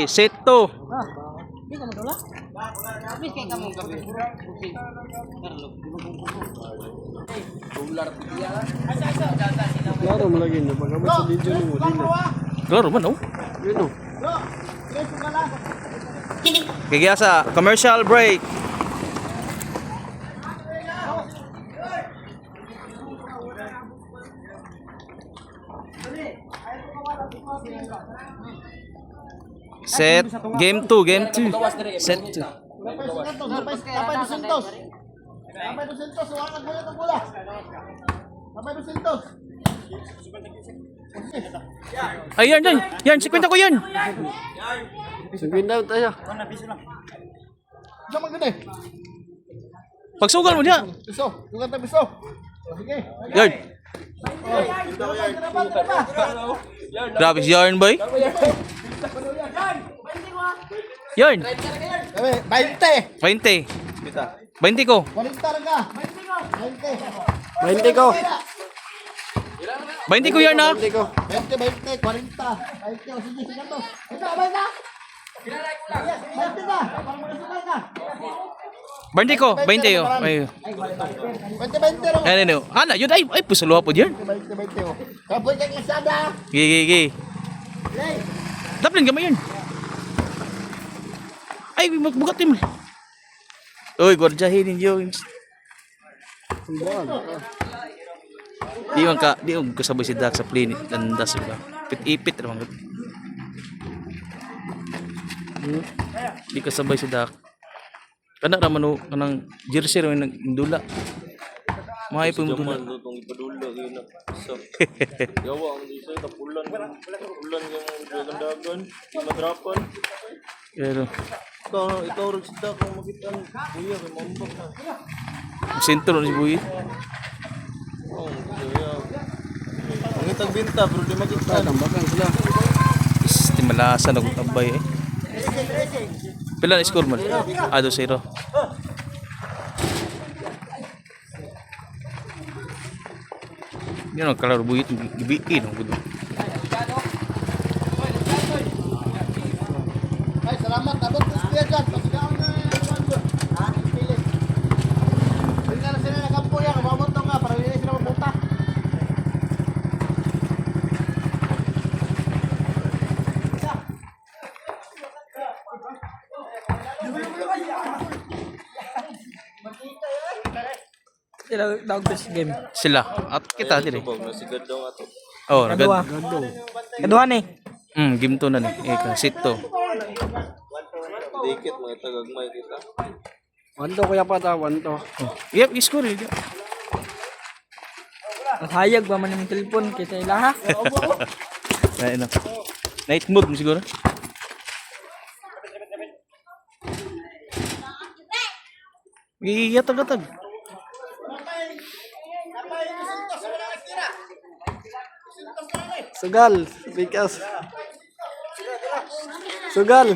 Set 2. Klaro mo lagi nyo. Pagkabot sa video nimo, dili. Klaro man, oh. Yun oh. Kaya sa commercial break. Set game 2, game 2. Set 2. Napay 200. Napay 200, wala nang bola ng bola. Napay 200. Ay, yan, yan. Yan, 50 ko yan. 50 tayo. Isa man gud eh. Pagsugal mo niya. Piso, dugan ta piso. Sige. Yarn. Tira pa, tira pa. Grabe si Yarn, boy. Yarn. Sabi, 20. 20. 20 ko. 40 ra ka. 20. 20 ko. 20 ko yarn, ah. 20 ko. 20, 20, 40. 20, o sige, sige to. Ito, abay na. 20 na. Para magkasukay ka. 20 ko. 20 yo. Ay. 20, 20 ro. Ano, ano. Ana, yun ay ay pusulo po yarn. 20, 20 oh. Kapoy kang Lazada. Gi gi gi. Lay. Daplin gamay yun. Ay, magbugat mo. Uy, gwardiyahin ninyo. Di man ka, di man kasabay si Dak sa plane. Landas ba? Ipit-ipit naman. Di kasabay si Dak. Kana raman o, kanang jersey raman nagdula. Mahay po yung dula. Man, itong ipadula kayo na. Sa gawa ang isa, tapulan. Tapulan yung dagan-dagan. Madrapan. Pero, Ikaw, ikaw rin si Dak, kung makita ang kuya, kay mambak na. sentro ni si Buyi. Oo, kuya. Ang itang binta, pero di makita. Tambakan sila. Is, timalasan ako tambay eh. Pila na score mo? Ah, 2-0. Yan ang kalaro buyit, gibiin ang gudo. Ay, salamat. Abot ko siya dyan. Pasigaon na yung ano. Ha? Pilis. Pwede na sila nagampo yan. Umabot na nga para hindi sila mapunta. Sila dog fish game. Sila. At kita dire. Tubag na si Gadong ato. Oh, nagad. Kadua. Kadua ni. Game 2 na ni. Eh, ka, sit to. Dikit, mga tagagmay kita. 1 to kuya pata, 1 to. Oh. Yep, score eh. Hayag ba man yung telepon kaysa ila ha? Ay, na. Night mode mo siguro. Giyatag-atag. Sugal, bikas. Sugal.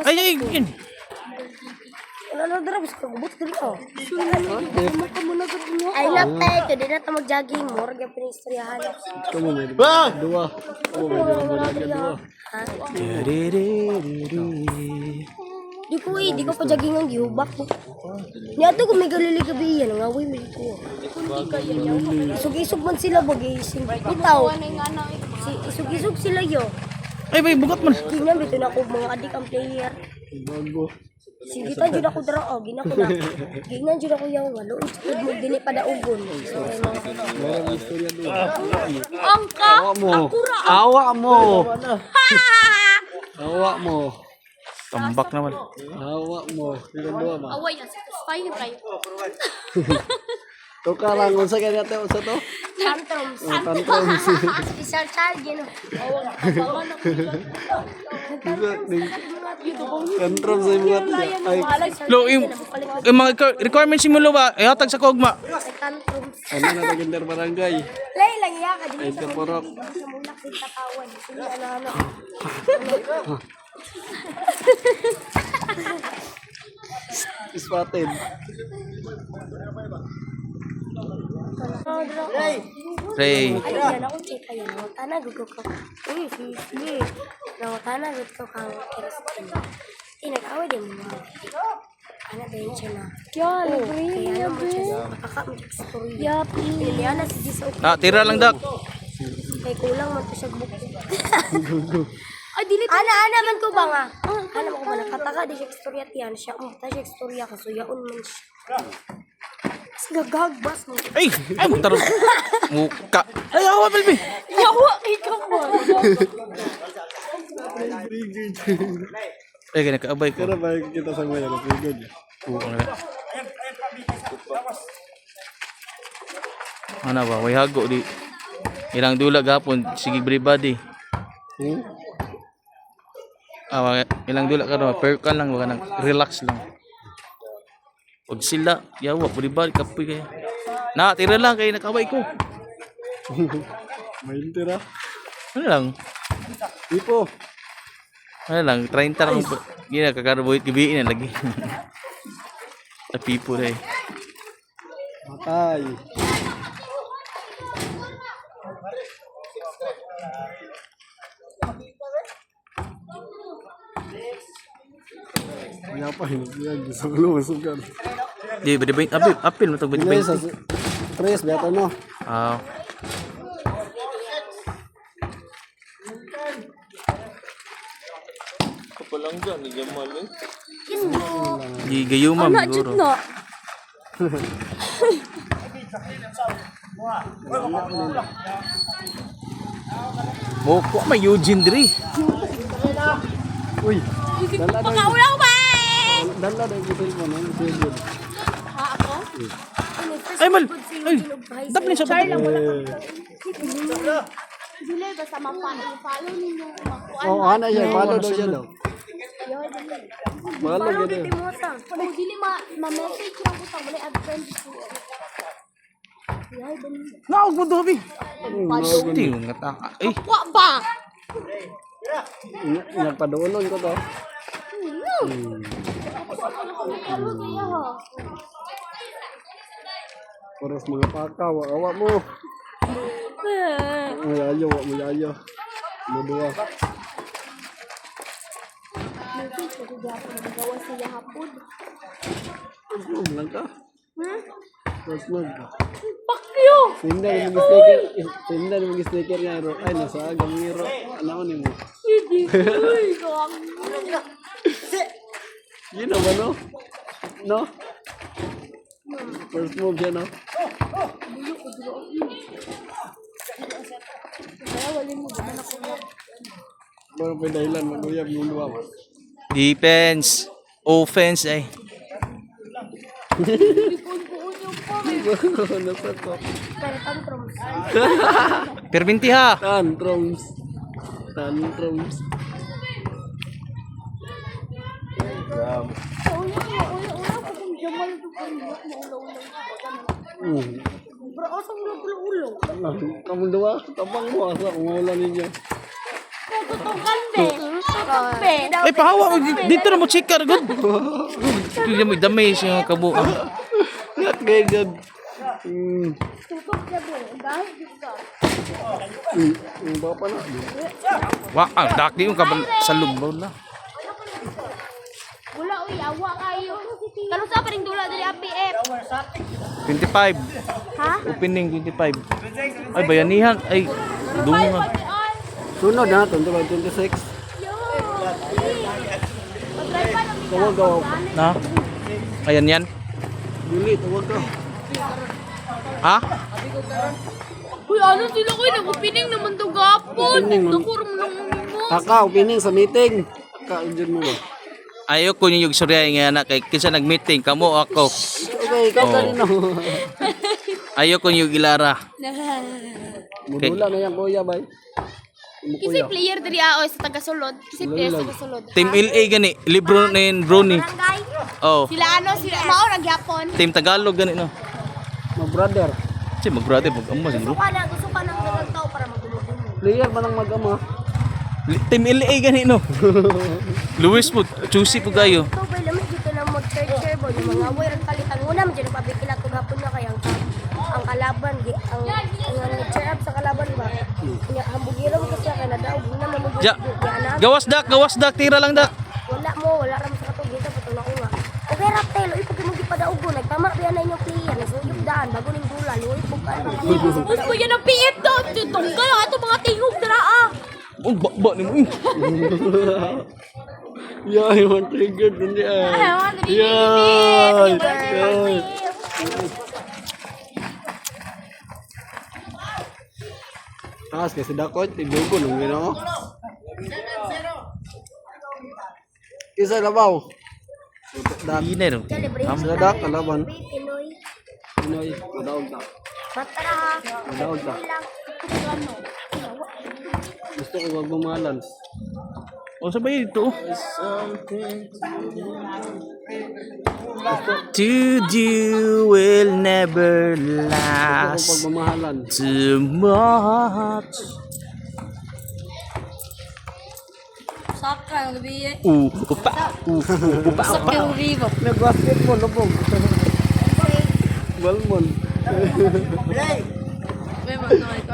Ay, ay, yun. Wala na dara bis kagubot diri oh. Ay natay ko di na ta mag-jogging mo rag yung pinistoryahan. Kamu may dua. Kamu may dua. Dua. Ha? Di ko eh, di ko pa jogging ang gihubak ko. Niya to kung may galili gabi yan, nga way may ko. Isog-isog man sila bag ising. Bitaw. Si isog-isog sila yo. Ay, bay, bugat man. Tingnan bito na ako mga adik ang player. Bago. Sige ta jud ako dara oh, gina ko na. Gina jud ako yaw nga luod jud mo dili pa daugon. So, ay, mga- Meron istorya dua. Angka! Awa mo. Awa mo. Awa mo. Tambak naman. Awa mo. Ilang dua ba? Away, ang satisfying kayo. Tuka lang unsa kanya te unsa to? Tantrums. Oh, tantrums. Special child yun. Tantrums sa mga tiya. Ay, Lo, yung mga requirements mo lo ba? Eh, hatag sa kogma. Tantrums. ano na tag barangay? Lay lang iya ka dili Ay, sa interporok. dili sa mulak din tatawan. Sige ano ano. Spotted. Ray. Ay yan ako check ayan. Tana gugo ko. Uy, sige. Tana. Sana gud ko kang Christine. Tinag-away din mo. Ana din siya na. Ya, Oh, libre kaya niya, ano mo siya be. makaka mo siya istorya. Ya, please. Liliana si Jis Na, tira lang dak. Kay kulang man to siya buko. Ay, dili Ana ana man ko ba nga? Ana man ko ba nakataka di siya istorya tiyan siya. Mo ta siya istorya kasuyaon man siya. Sigagagbas mo. Ay, ay mo tarong. Muka. Ay, awa Melby. Yawa, ikaw mo. Ay, kaya nakaabay ko. Pero ba kita sa mga yan, triggered. Oo, nga. Ano ba, way hago di. Ilang dula gapon, sige everybody. Hmm? Ah, ilang dula karon, per ka lang, wala nang relax lang. Pag sila, yawa, everybody kapoy kaya. Na, tira lang kay nakaway ko. May tira. Ano lang? Ipo. Ano lang, 30 lang. Gina, kakaroon gabi na lagi. Tapipo na eh. Matay. Kaya pa, hindi yan. Sa ulo, masukan. Di, ba, di ba, apil, apil, matag ba, di ba? Hindi, sa tres, beto no. Ah. Kapalangga ni Jamal eh. Di gayuma, Ana, jud siguro. na. Moko, may Eugene diri. Uy, dala daw. Pakaulaw ba eh? Dala daw yung cellphone. Ano, triggered. Ha, ako? Ay, mal! Ay! Daplin sa Eh, Dili, basta ma-follow ninyo. Makuan. Oo, ana siya. Follow daw siya daw. Follow Follow gano'n. dito mo sa. Kung dili ma-message lang ko sa wala add friend ko. Yay, dali. Naog mo dobi. Hindi yung nga taka. Eh, Wa ba? Nagpaduolon ko to. Follow kaya ha. Oras mga paka, wa mo. Muyayo, wa muyayo. Mudua. Message ko gihapon nagawa sa hapon. First move lang ka. First move ka. Pakyo. Sinda ni mag sticker, sinda ni mag sticker nga ro. Ay nasa agang ro. Ano ni mo? Hindi. Uy, gawang. Yun na ba no? No? First move siya no? Pero pa dahilan maguyab yung luwa mo. defense. Offense ay. Nasa ko. Pero tantrums. Perminti ha. Tantrums. Tantrums. Sa una, una, una ko kung Jamal ko kung maulaw-ulaw. Bro, osong ulo ulo. Kamu dua, tapang mo asa kung wala ninyo. Tutukan be. Tutukan be. Ay, pahawa mo. Dito na mo checker. Good. Hindi mo damay siya kabuang. Not very good. Tutok ka be. Dahil di ka. Ang bapa na. Wa, ang daki yung kabal sa lugbaw na. Wala uy, awa kayo. Karon sa pa ring dula diri APF. 25. Ha? Opening 25. Ay, bayanihan. Ay, dunga. Sunod na, 25, 26. Yo. Pag-try pa lang Tawag ka. Na? Ayan yan. Dili, tawag ka. Ha? Uy, ano sila ko? Nag-opening naman to gapon. Opening, man. Naku, ram nang mo. Kaka, opening sa meeting. Kaka, dyan mo ba? Ayoko ninyo yung surya nga na kay kinsa nag-meeting kamo ako. Okay, ikaw Oo. kanino. Ayoko ninyo gilara. Mudula na yan, kuya, bay. Mo Kasi kuya. player diri ao sa taga-sulod. Kasi player sa taga-sulod. Team LA gani, libro na yun, Brony. Barangay. Oh, Sila ano, sila mao nagyapon. Team Tagalog gani no. Ma brother. Kasi mag-brother, mag-ama siguro. Gusto ka na, gusto ka ng dagang tao para magulo-gulo. Player ba ng mag-ama? Team LA gani no. Luis po, choosy po kayo. Ito ba lamig dito na mag-share-share ba yung mga away ang kalitan una man dyan pabikila kung hapon na kay ang kalaban gi ang nag-cheer up sa kalaban ba. Nya hambugiro mo kasi kay nadaog na man mo. Ja. Gawas dak, gawas dak, tira lang dak. Wala mo, wala ra mo sa katong dito patong na ko nga. Okay ra telo, ipag mo gipadaog ko nagtama biya na inyong player, nasuyop daan bago ning dula, luoy pug ano. Us ko yan ang PF daw. Tunggal ang ato mga tingog dara ah. Oh, ba, ba ni mo. Eh. Yay, man triggered hindi ay. Yay! Yay! Taas kasi dakot, tidugo nung ginoo. Isa labaw. Dak, Hinay no. sila dak kalaban. Pinoy. Pinoy, madaog ta. Matara ha. Madaog ta. Gusto ko wag mamahalan. O sabay dito. Oh. To do will never Gusto ko last pagmamahalan. too much. Saka ang gabi eh. Upa, upa, Saka upa. yung gabi ba? Nag-basketball, lubog. Balmon. May mga ito.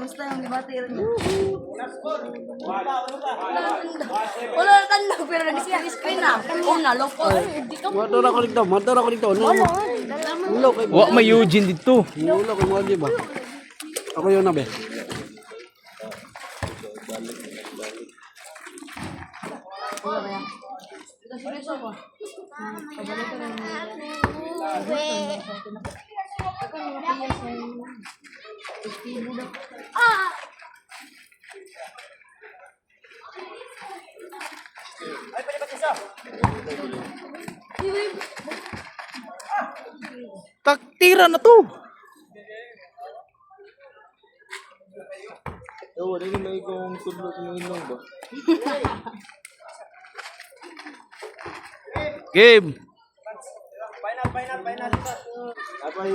Musta yung debate rin niya? Wala na tanong pero nag-screen na. Oh, naloko. Di ka Madara ko dito, madara ko dito. Ano? Ulo kay Wa may Eugene dito. Ulo kay mga ba? Ako yun na be. Taktira na to. Eh, wala ni may kong tudlo sa mga ilong ba? Game. Apay.